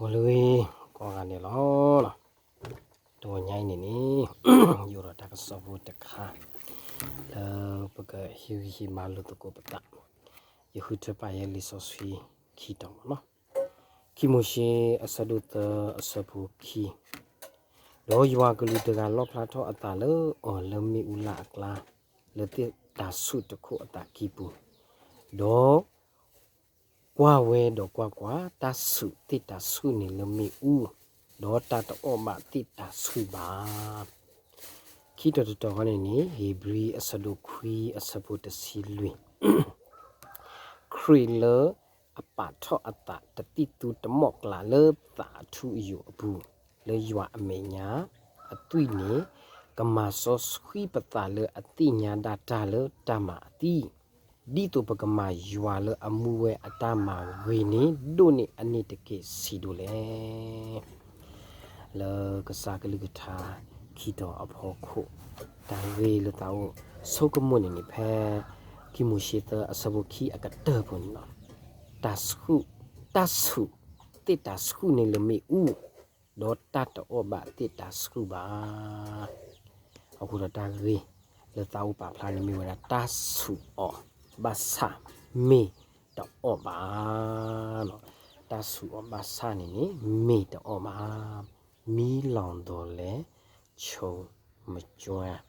ဂီၤလၢအဂ့ၤ ကိးဂၤဒဲးလီၤ. တဂီၤညါအံၤန့ၣ်န့ၣ် ယအိၣ်ဒီးတၢ်ကစီၣ်ဖိတခါ လၢပကဟ့ၣ်ဂံၢ်ဟ့ၣ်ဘါလိာ်သကိးပသး, ယဃုထၢပာ်ယဲလံာ်စီဆှံခံတီၤမ့ၢ်နီၤ. ခံမိၤၡ့အဆၢဒိၣ်သၢအဆၢဖိခံ, ဒီးယွၤအကလူးတဂၤလီၣ်ဖျါထီၣ်အသးလၢအီၤလၢမ့ၣ်အူလၢ်အကျါ, လၢသ့ၣ်တၤဆှုၣ်တခိၣ်အသးကံၢ်ပူၤ, ဒီး ကွၢ်ဝဲဒီးကွၢ်ကွၢ်, တၢ်ဆူၣ်သ့ၣ်တၤဆှုၣ်န့ၣ်လၢမ့ၣ်အူ, ဒီးတၢ်တအီၣ်ဘၣ်သ့ၣ်တၤဆှုၣ်ဘၣ်. ခံတီၤတတီၤဃီန့ၣ်န့ၣ် ဧ့ၤဘြံၤအဆၢဒိၣ်ခွံအဆၢဖိတဆံလွံၢ်, ခရံာ်လၢအပာ်ထီၣ်အသးတသံၣ်သူတမီၣ်ကျးလၢသးအထူအယိာ်အပူၤ, လၢယွၤအမဲာ်ညါအသွံၣ်န့ၣ် ကမၤစီဆှံပသးလၢအသ့ၣ်ညါဒၣ်တၢ်လၢတၢ်မၤအသံ, ဒ်သိးပကမၤယွၤလၢအမူဝဲအတၢ်မၤဂ့ၤန့ၣ် ဒိၣ်န့ၢ်အန့ၣ်တက့ၢ်ဆံးဒိၣ်လဲၣ်. လၢကစၢ်ကလုၢ်ကထါခံတီၤအဖီခိၣ်, တၢ်ဂ့ၢ်လၢသးအိၣ်ဆိကမိၣ်န့ၣ်န့ၣ် ဖဲခံမိၤၡ့သၢအဆၢဖိခံအကတၢၢ်ဖိန့ၣ်လီၤ. တၢ်ဆူၣ်, တၢ်ဆူၣ်သ့ၣ်တၤဆှုၣ်န့ၣ်လၢမ့ၣ်အူ, ဒီးတၢ်တအီၣ်ဘၣ်သ့ၣ်တၤဆှုၣ်ဘၣ်. အဃိဒီးတၢ်ဂ့ၢ်လၢသးအိၣ်ပာ်ဖျါန့ၣ်မ့ၢ်ဝဲဒၣ် တၢ်ဆူၣ်အီၤဘၣ်ဆၣ်မ့ၢ်တအီၣ်ဘၣ်. တၢ်ဆူၣ်အီၤဘၣ်ဆၣ်န့ၣ်န့ၣ် မ့ၢ်တအီၣ်ဘၣ်. မီးလောင်သော်လည်း ချိုမကျွမ်း.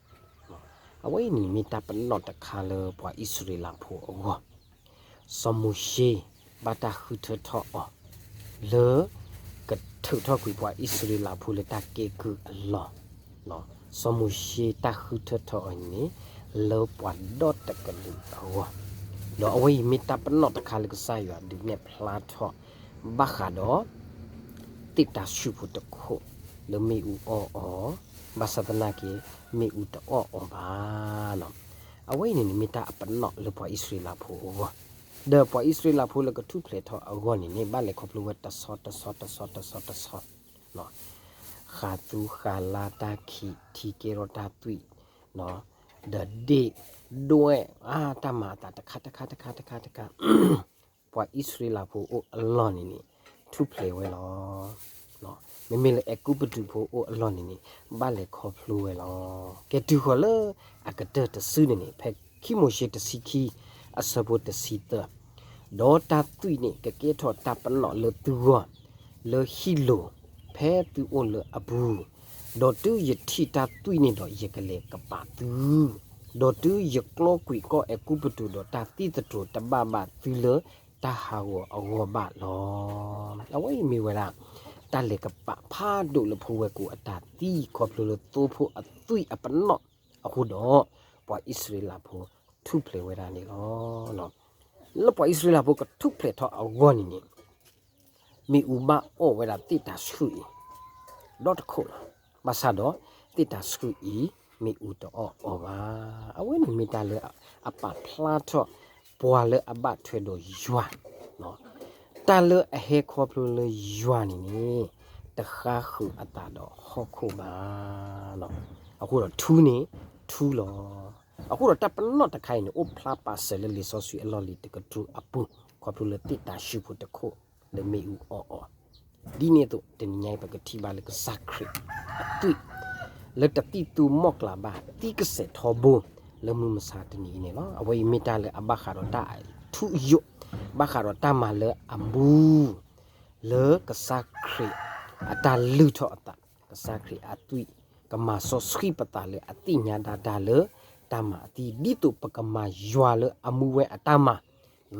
အဝဲအံၤန့ၣ်မ့ၢ်တၢ်ပနီၣ်တခါလၢပှၤအံၣ်စရ့လးဖိအဂီၢ်, စီၤမိၤၡ့ဘၣ်တၢ်ဃုထၢထီၣ်အီၤ လၢကထုးထီၣ်ကွံာ်ပှၤအံၣ်စရ့လးဖိလၢတၢ်ကဲကုၢ်အလီၢ်, စီၤမိၤၡ့တၢ်ဃုထၢထီၣ်အီၤန့ၣ် လၢပှၤဒီတကလုာ်အဂီၢ်, ဒီးအဝဲအံၤမ့ၢ်တၢ်ပနီၣ်တခါလၢကစၢ်ယွၤဒုးနဲၣ်ဖျါထီၣ် ဘၣ်ဃးဒီး သ့ၣ်တၤဆှုၣ်ဖိတခိၣ် လၢမ့ၣ်အူအီၣ်အီၤ, ဘၣ်ဆၣ်သနာ်က့ မ့ၣ်အူတအီၣ်အီၤဘၣ်. အဝဲအံၤန့ၣ်န့ၣ် မ့ၢ်တၢ်အပနီၣ်လၢပှၤအံၣ်စရ့လးဖိအဂီၢ်, ဒီးပှၤအံၣ်စရ့လးဖိလၢကထူၣ်ဖျဲးထီၣ်အဂီၢ်န့ၣ်န့ၣ် ဘၣ်လဲၤခီဖျိဝဲတဆီတဆီတဆီတဆီတဆီတဆီ, ဃးသူဃးလါတၢ်ခံး ထံကဲထီၣ်တၢ်သွံၣ်, ဒီးဒ့ၣ်ဒွဲၣ် အါ တၢ်မၤအသးတခါတခါတခါတခါတခါ ပှၤအံၣ်စရ့လးဖိအိၣ်အလီၢ်န့ၣ်န့ၣ် ထူၣ်ဖျဲးဝဲလီၤ. မ့မ့ၢ်လၢအဲၤကူပတူးဖိအိၣ်အလီၢ်န့ၣ်န့ၣ် ဘၣ်လဲၤခီဖျိဝဲလီၤ. ကဲတုၤဃီၤလၢအကတၢၢ်တစုန့ၣ်န့ၣ် ဖဲခံမိၤၡ့တဆံခံ အဆၢဖိတဆံသၢ, ဒီးတၢ်သွံၣ်န့ၣ် ကကဲထီၣ်တၢ်ပနီၣ်လၢသုဂီၢ် လၢဟံၣ်လိၤ ဖဲသုအိၣ်လၢအပူၤ, ဒီးတုၤယထံၣ်တၢ်သွံၣ်န့ၣ်ဒီး ယကလဲၤကပာ်သု, ဒီးတုၤယကျီကွံာ်ကီၢ်အဲၤကူပတူးဒီး တၢ်သံသတြိာ်တဘၣ်ဘၣ်သုလၢတၢ်ဟးဂီၤအဂီၢ်ဘၣ်လီၤ. အဝဲအံၤမ့ၢ်ဝဲဒၣ် တၢ်လဲၤကပာ်ဖးဒိၣ်လၢဖိဝဲၢ်ကိာ်အတၢ်သံ ခီဖျိလၢသိဖိအသွံၣ်အပနီၣ်အဃိဒီး ပှၤအံၣ်စရ့လးဖိထူၣ်ဖျဲးဝဲဒၣ်န့ၣ်လီၤ. လၢပှၤအံၣ်စရ့လးဖိကထူၣ်ဖျဲးထီၣ်အဂီၢ်န့ၣ်န့ၣ် မ့ၣ်အူဘၣ်အီၣ်ဝဲဒၣ်သ့ၣ်တၤဆှုၣ်အံၤ ဒီတခိၣ်လီၤ. ဘၣ်ဆၣ်ဒီး သ့ၣ်တၤဆှုၣ်အံၤ မ့ၣ်အူတအီၣ်အီၤဘၣ်. အဝဲန့ၣ်မ့ၢ်တၢ်လၢအပာ်ဖျါထီၣ် ပှၤလၢအဘၣ်ထွဲဒီးယွၤ, တၢ်လၢအဟဲခီဖျိလၢယွၤန့ၣ်န့ၣ် တဃါဃုာ်အသးဒီးဟီၣ်ခိၣ်ဘၣ်. အဃိဒီးထူန့ၣ်ထူလီၤ. အဃိဒီးတၢ်ပနီၣ်တခါအံၤန့ၣ် အိၣ်ဖျါပာ်စၢၤလၢလံာ်စီဆှံအလီၢ်လံၤတကတြူၢ်အပူၤ ခီဖျိလၢသ့ၣ်တၤဆှုၣ်ဖိတခိၣ်လၢမ့ၣ်အူအီၣ်အီၤ, ဒ်န့ၣ်အသိး တနံၤညါအံၤ ပကထံၣ်ဘၣ်လၢကစၢ်ခရံာ်အသွံၣ် လၢတသံၣ်သူမီၣ်ကျၢ်ဘၣ် သံကစဲးထီဘိ လၢမုၢ်မဆါတနံၤအံၤန့ၣ်လီၤ. အဝဲအံၤမ့ၢ်တၢ်လၢအဘၣ်ဃးဒီးတၢ်အထူအယိာ်, ဘၣ်ဃးဒီးတၢ်မၤလၢအမူ လၢကစၢ်ခရံာ်အတၢ်လုၢ်ထီၣ်အသး, ကစၢ်ခရံာ်အသွံၣ် ကမၤစီဆှံပသးလၢအသ့ၣ်ညါဒၣ်တၢ်လၢတၢ်မၤအသံ ဒ်သိးပကမၤယွၤလၢအမူဝဲအတၢ်မၤ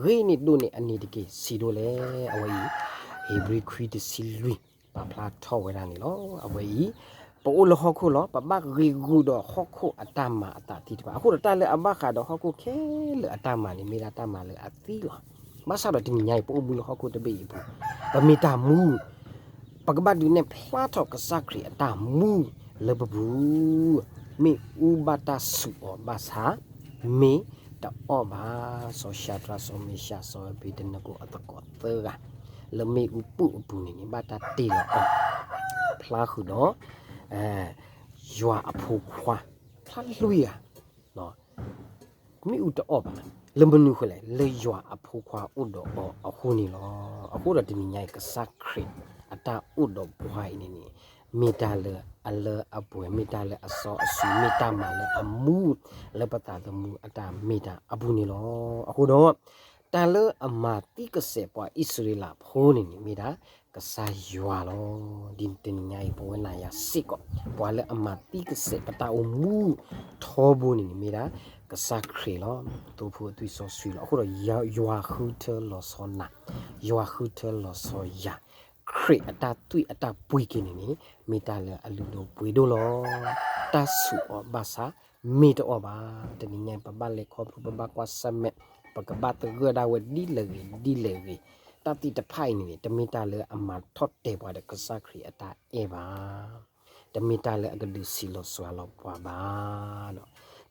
ဂ့ၤန့ၢ်ဒိၣ်န့ၢ်အန့ၣ်တက့ၢ် ဆံးဒိၣ်လဲၣ်. အဝဲအံၤ ဧ့ၤဘြံၤခွံတဆံလွံၢ် ပာ်ဖျါထီၣ်ဝဲဒၣ်န့ၣ်လီၤ. အဝဲအံၤ ပအိၣ်လၢဟီၣ်ခိၣ်လီၤ. ပဘၣ်ဂ့ၤဂုာ်ဒီးဟီၣ်ခိၣ်အတၢ်မၤအသးသ့ၣ်တဖၣ်. အဃိဒီးတၢ်လၢအဘၣ်ဃးဒီးဟီၣ်ခိၣ်ခဲလၢာ်အတၢ်မၤန့ၣ် မ့ၢ်ဒၣ်တၢ်မၤလၢအသံလီၤ. ဘၣ်ဆၣ်ဒီးတနံၤညါအံၤ ပအိၣ်မူလၢဟီၣ်ခိၣ်တဘ့ၣ်အံၤအပူၤ, ပမ့ၢ်တၢ်မူ ပကဘၣ်ဒုးနဲၣ်ဖျါထီၣ်ကစၢ်ခရံာ်အတၢ်မူလၢပပူၤ, မ့ၣ်အူဘၣ်တၢ်ဆူၣ်အီၤဘၣ်ဆၣ် မ့ၢ်တအီၣ်ဘၣ်. စီၤၡၤဒြး စီၤမ့ၡး စီၤအဘ့းနကိၤအသကိးသၢဂၤ လၢမ့ၣ်အူပူၤအပူၤန့ၣ်န့ၣ် ဘၣ်တၢ်တ့လီၤအီၤ ဖျါဃုာ်ဒီး ယွၤအဖိခွါ ဖျါလွံၢ်ဂၤ မ့ၣ်အူတအီၣ်ဘၣ်. လၢမနုၤအဃိလဲၣ်, လၢယွၤအဖိခွါအိၣ်ဒီးအီၤအဃိန့ၣ်လီၤ. အဃိဒီးတနံၤညါအံၤ ကစၢ်ခရံာ်အ တၢ်အိၣ်ဒီးပှၤအံၤန့ၣ်န့ၣ် မ့ၢ်တၢ်လၢအလၢအပှဲၤ မ့ၢ်တၢ်လၢအစီအဆှံ မ့ၢ်တၢ်မၤလၢအမူ လၢပသးသမူအတၢ်မ့ၢ်တၢ်အပူၤန့ၣ်လီၤ. အဃိဒီး တၢ်လၢအမၤသံကစဲးပှၤအံၣ်စရ့လးဖိန့ၣ်န့ၣ် မ့ၢ်ဒၣ်ကစၢ်ယွၤလီၤ. ဒ်တနံၤညါအံၤ ပဝဲနၤယၤစ့ၢ်ကီး ပှၤလၢအမၤသံကစဲး ပတၢ်အိၣ်မူထီဘိန့ၣ်န့ၣ် မ့ၢ်ဒၣ်ကစၢ်ခရံာ်လီၤ. သိဖိအသွံၣ်စီဆှံလီၤ. အဃိဒီး ယွၤဃုထၢလီၤဆီနၤ, ယွၤဃုထၢလီၤဆီယၤ, ခရံာ်အတၢ်သွံၣ်အတၢ်ပှ့ၤက့ၤန့ၣ်န့ၣ် မ့ၢ်တၢ်လၢအလုၢ်ဒိၣ်ပှ့ၤဒိၣ်လီၤ. တၢ်ဆူးအီၤဘၣ်ဆၣ် မ့ၢ်တအီၣ်ဘၣ်. တနံၤညါအံၤ ပဘၣ်လဲၤခီဖျိ ပဘၣ်ကွၢ်ဆၢၣ်မဲာ် ပကဘၣ်သဂၢၢ်ဒၣ်ဝဲဒ်လဲၣ်ဂ့ၤ ဒ်လဲၣ်ဂ့ၤ, တၢ်သ့ၣ်တဖၣ်အံၤန့ၣ်န့ၣ် တမ့ၢ်တၢ်လၢအမၤထီၣ်တဲာ်ပှၤဒီးကစၢ်ခရံာ်အတၢ်အဲၣ်ဘၣ်. တမ့ၢ်တၢ်လၢအကဒုးဆံးလီၤစွၤလီၤပှၤဘၣ်.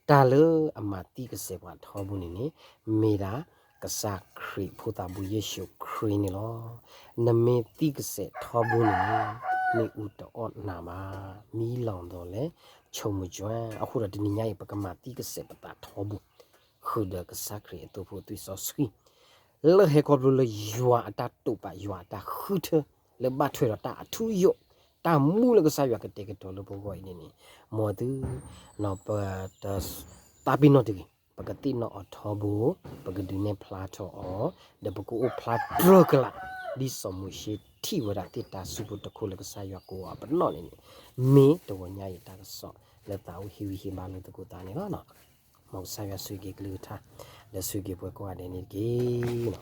တၢ်လၢအမၤသံကစဲးပှၤထီဘိန့ၣ်န့ၣ် မ့ၢ်ဒၣ်ကစၢ်ခရံာ်ဖိသးဘိယ့ၣ်ၡူးခရံာ်န့ၣ်လီၤ. နမ့ၢ်သံကစဲးထီဘိန့ၣ်န့ၣ် မ့ၣ်အူတအီၣ်နၤဘၣ်, မံလီၤဒီးလဲၤဆိကမိၣ်ကွၢ်. အဃိဒီးတနံၤညါအံၤ ပကမၤသံကစဲးပသးထီဘိ ဃုာ်ဒီးကစၢ်ခရံာ်အသိဖိသွံၣ်စီဆှံ လၢဟဲခီဖျိလၢယွၤအတၢ်တိာ်ပာ် ယွၤအတၢ်ဃုထၢ လၢဘၣ်ထွဲဒီးတၢ်အထူအယိာ် တၢ်မူလၢကစၢ်ယွၤကတဲာ်ကတီၤလၢပဂီၢ်အံၤန့ၣ်န့ၣ် မ်သု ပတသးပ့ၤနီၣ်တဂ့ၤ, ပကသ့ၣ်နီၣ်အီၤထီဘိ, ပကဒုးနဲၣ်ဖျါထီၣ်အီၤ, ဒီးပကအိၣ်ဖျါတြၢၤကလာ် ဒ်စီၤမိၤၡ့ထံၣ်ဝဲဒၣ်သ့ၣ်တၢ်ဆူဖိတခိၣ်လၢကစၢ်ယွၤကိးအီၤပနီၣ်န့ၣ်န့ၣ်, မ့ၢ်တဂီၤညါအံၤတၢ်ကစီၣ်လၢသးအိၣ်ဟ့ၣ်ဂံၢ်ဟ့ၣ်ဘါလိာ်သကိးသးန့ၣ်လီၤ. မ်ကစၢ်ယွၤဆိၣ်ဂ့ၤက့ၤကလုၢ်ကထါ ဒီးဆိၣ်ဂ့ၤက့ၤပှၤကိးဂၤဒဲးန့ၣ်တက့ၢ်.